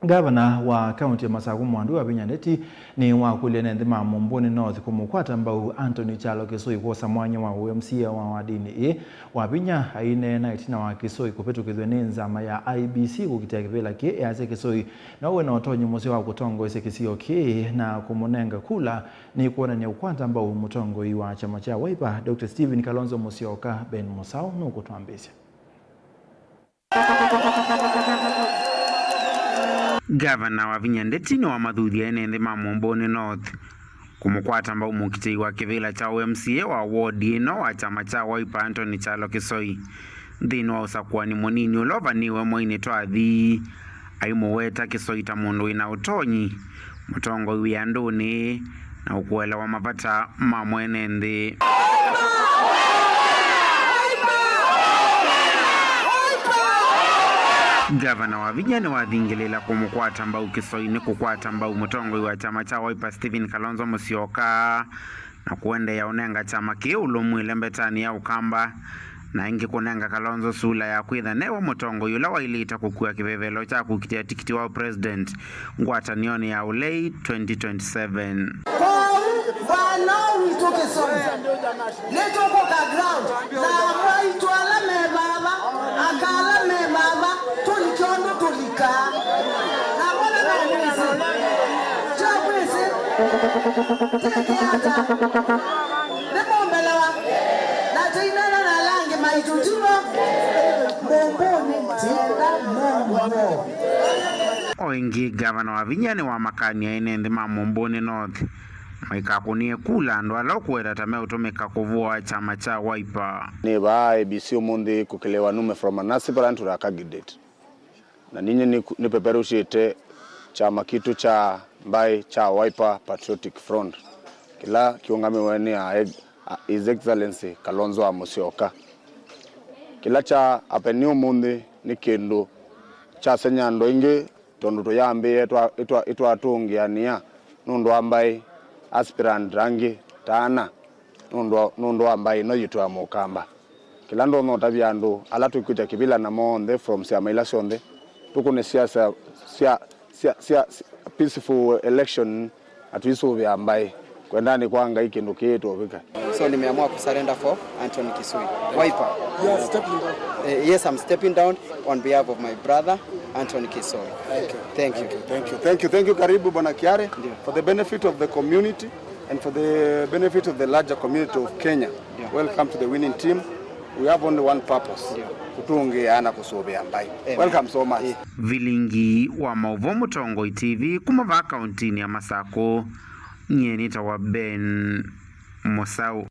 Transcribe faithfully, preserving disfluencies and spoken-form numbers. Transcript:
Ngavana wa kaunti ya Masakũ Mwandũ Wavinya Ndeti nĩwakũlya ene nthĩ ma Mumbuni North kũmũkwata mbau Anthony Kyalo Kĩsoi kwosa mwanya wa ũ MCA wa wadinĩ ĩĩ. Wavinya aineena ĩtina wa Kĩsoi kũvĩtũkĩthw'a nĩ nzama ya IEBC kũkitĩa kĩvĩla kĩĩ, easya Kĩsoi no wĩ na ũtonyi mũseo wa kũtongoesya kĩsio kĩĩ na kũmũnenga kula nĩkwonany'a ũkwata mbau mũtongoi wa kyama kya Wiper, Doctor Stephen Kalonzo Musyoka. Ben Mũsaũ nũkũtwambĩĩsya. Ngavana Wavinya Ndeti nĩwamathuthya ene nthĩ ma Mumbuni North kũmũkwata mbau mũkitĩi wa kĩvĩla kya ũ MCA wa ward ĩno wa kyama kya Wiper, Anthony Kyalo Kĩsoi. Nthĩnĩ wa ũsakũani mũnini ũla ũvanĩĩwe mweinĩ twathi, aimũweta Kĩsoi ta mũndũ wĩ na ũtonyi, mũtongoi wĩ andũnĩ, na ũkũelewa mavata ma mwene nthĩ. Ngavana Wavinya nĩwathingĩlĩĩla kũmũkwata mbau Kĩsoi nĩ kũkwata mbau mũtongoi wa kyama kya Wiper Stephen Kalonzo Musyoka, na kũendeea ũnenga kyama kĩĩ ũlũmwĩle mbetanĩ ya Ũkamba, na ĩngĩ kũnenga Kalonzo sula ya kwĩtha newe mũtongoi ũla waĩlĩte kũkua kĩvevelo kya kũkitĩa tikiti wa president ngwatanĩonĩ ya ũlei twenty twenty-seven. Kwoou mwana ũũ witũ Kĩsoi, nĩtũkũka ground, na amwe aitũ ala me vava, aka ala me vava, tũlike ũndũ tũlikaa. Na mwana no mwĩsĩ, tyo mwĩsĩ, tĩkĩata, nĩmũmbelewa, na tĩinena na ala angĩ maitũ, tiw'o? Mũmbũnĩ tĩenda mũmbo. O ĩngĩ, Ngavana Wavinya nĩwamakany'a ene nthĩ ma Mumbuni North maikakũnĩe kula andũ ala ũkũweta ta meũtũmĩka kũvũa kyama kya Wiper. Nĩ vaa IEBC ũmũnthĩ kũkĩlĩwa nume from an aspirant to a candidate. Na ninyie nĩ, nĩpeperũsyĩte kyama kitũ kya mbaĩ kya Wiper Patriotic Front, kĩla kĩũngamĩwe nĩ a, a, His Excellency Kalonzo wa Musyoka. Kĩla kya apeni ũmũnthĩ nĩ kĩndũ kyaseng'ya andũ aingĩ, tondũ tũyambĩĩe twa, ĩtwa, ĩtwatũngĩanĩa nũndũ wa mbaĩ, aspirant angĩ ta ana, nũndũ wa, nũndũ wa mbaĩ ĩno yitũ ya Mũkamba. Kĩla ndonya ũtavya andũ ala twĩkwĩtya kĩvĩla namo onthe from syama ila syonthe, tũkũne siasa sya, sya, sya, sya peaceful election, na tũisũvĩa mbaĩ. Kwendanĩ kwa Ngai kĩndũ kĩĩ tũvika. So nimeamua kusurrender for Anthony Kĩsoi. Wiper. You are stepping down. Eh, yes, I'm stepping down on behalf of my brother, Anthony Kĩsoi. Thank you. Thank you. Thank you. Thank you. Thank you. Karibu, Bwana Kiare. Ndio. For the benefit of the community and for the benefit of the larger community of Kenya, yeah, welcome to the winning team. We have only one purpose. Yeah. Kũtũngĩaa na kũsũvĩa mbaĩ. Amen. Welcome so much. Yeah. Vilingi wa maũvoo Mũtongoi T V kuma vaa kauntinĩ ya Masakũ, nyie nĩtawa Ben Mũsaũ.